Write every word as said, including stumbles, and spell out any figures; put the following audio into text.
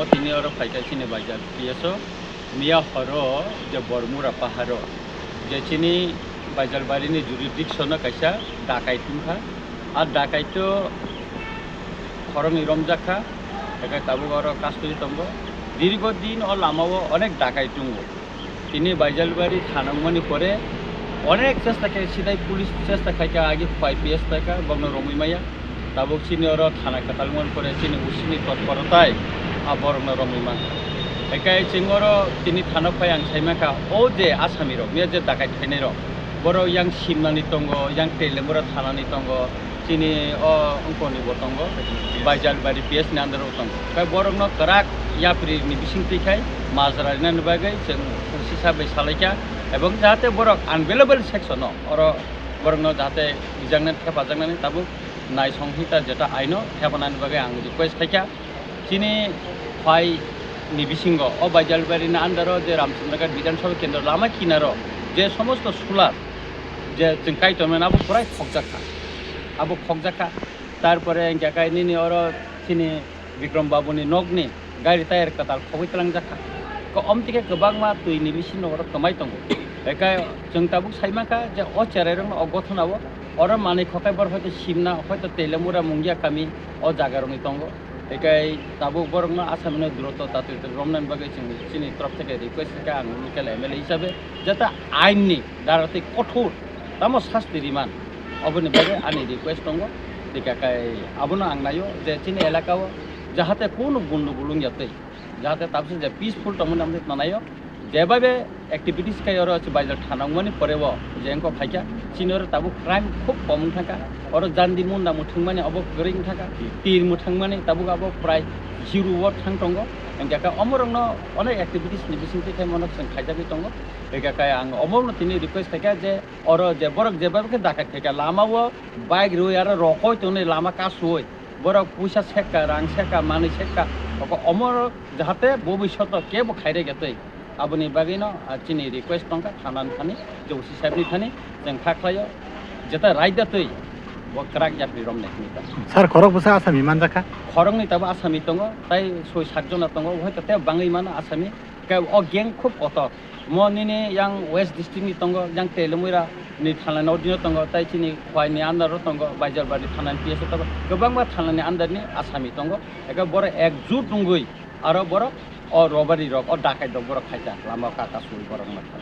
Tini oro phaikha chini Baijalbari P S o, miya horo je Bormura paharo, je chini Baijalbari ni jurisdiction o kaisa dakai tungkha. A dakai to khoroknwi romjakha, eke tabuk oro custody tongo. Dirgo din o lama o onek dakai tungo. Tini Baijalbari thana wngmani pore onek chesta khe sidai police chesta khaikha, agi khwai P S taikha, bokno romwi maya. Tabuk chini oro thana kwtal wngmani pore chini O C ni totporotai a borokno romwi mankha. Ekai chwng oro tini thana phai ang sai mankha, o je asami rok, miya je dakai khainai rok, borok yang Simnani tongo, yang Telemura thanani tongo, chini o wngkoni bo tongo, Baijalbari P S ni under o tongo. Khe borokno kwrak yapri ni bising twi khai majra rinani bagwi chwng O C sir bai salaikha, ebong jahate borok unavailable section o oro borokno jahate rijaknani, thepajaknani tabuk nai songhita jeta aino thepanani bagwi ang request khaikha. Chini phai ni bisingo o Baijalbari ni under o je Ramchandraghat Bidhan Sabha Kendra lama kinaro je somosto solar je chwng kai tongmani abo purai khokjakha, abo khokjakha. Tarpore hingkhe kai nini oro chini Bikram Babu ni nok ni gari tire kwtal khogwi twlangjakha. Ko omtike kwbangma twi ni bisingo oro kwmai tongo. Ekai chwng tabuk sai mankha je o cherai rokno o gothona o oro manwi khokai borok hoito Simna, hoito Telemura, Mungia kami o jaga rokni tongo. Ekai tabuk borokno asamino durotto tatwi romnani bagwi chwng chini torop theke request kha ang local M L A hisabe, jata ain ni dara tei kothor tamo sasti riman, oboni bagwi ani request tongo. Tei kha kai abono ang naio je chini elaka o jahate kunu gundugul wngya tei jahate tabukhe je peaceful tongmani amtwi tanaio. Jebabe activities khai oro se Baijal thana wngmani pore o je wngkok khaikha, chini oro tabuk crime khub kom wngthangkha. Oro jandi munda mwthangmani abo kwrwi wngthangkha, tir mwthangmani tabuk abo prai zero o thang tongo. Hingkhe khe omorokno onek activities ni bisingtwi khai mono chwng khaijagwi tongo. Hingkhe khe ang omorokno tini request khaikha je oro je borok jebabe khe dakat khaikha, lama o bike rwi aro rokoi tongnai lama kasuwi. Borok puisa sekka, rang sekka, manwi sekka, oko omorok jahate bobishoto kebo khairega twi. Aboni bagwino, ah, chini request tongkha thanani thani, je O C sahebni thani, chwng kha khlaio, jeta raida twi bo kwrak yapri romnai hwnwi ta. Sir, khorok bwsa asami manjakha? Khoroknwi tabuk asami tongo, tai soi sat jona tongo, hoito tei bangwi mano asami. Khe o gang khub kotor. Mo nini yang West District ni tongo, yang Telemura ni thanani odino tongo, tai chini Khwai ni under o tongo, Baijalbari thanani P S o tongo, kwbangma thanani under ni asami tongo. Eke borok ekjut wngwi aro borok o robbery rok, o dakai rok borok khaikha, lama o kaka sui borok nokha.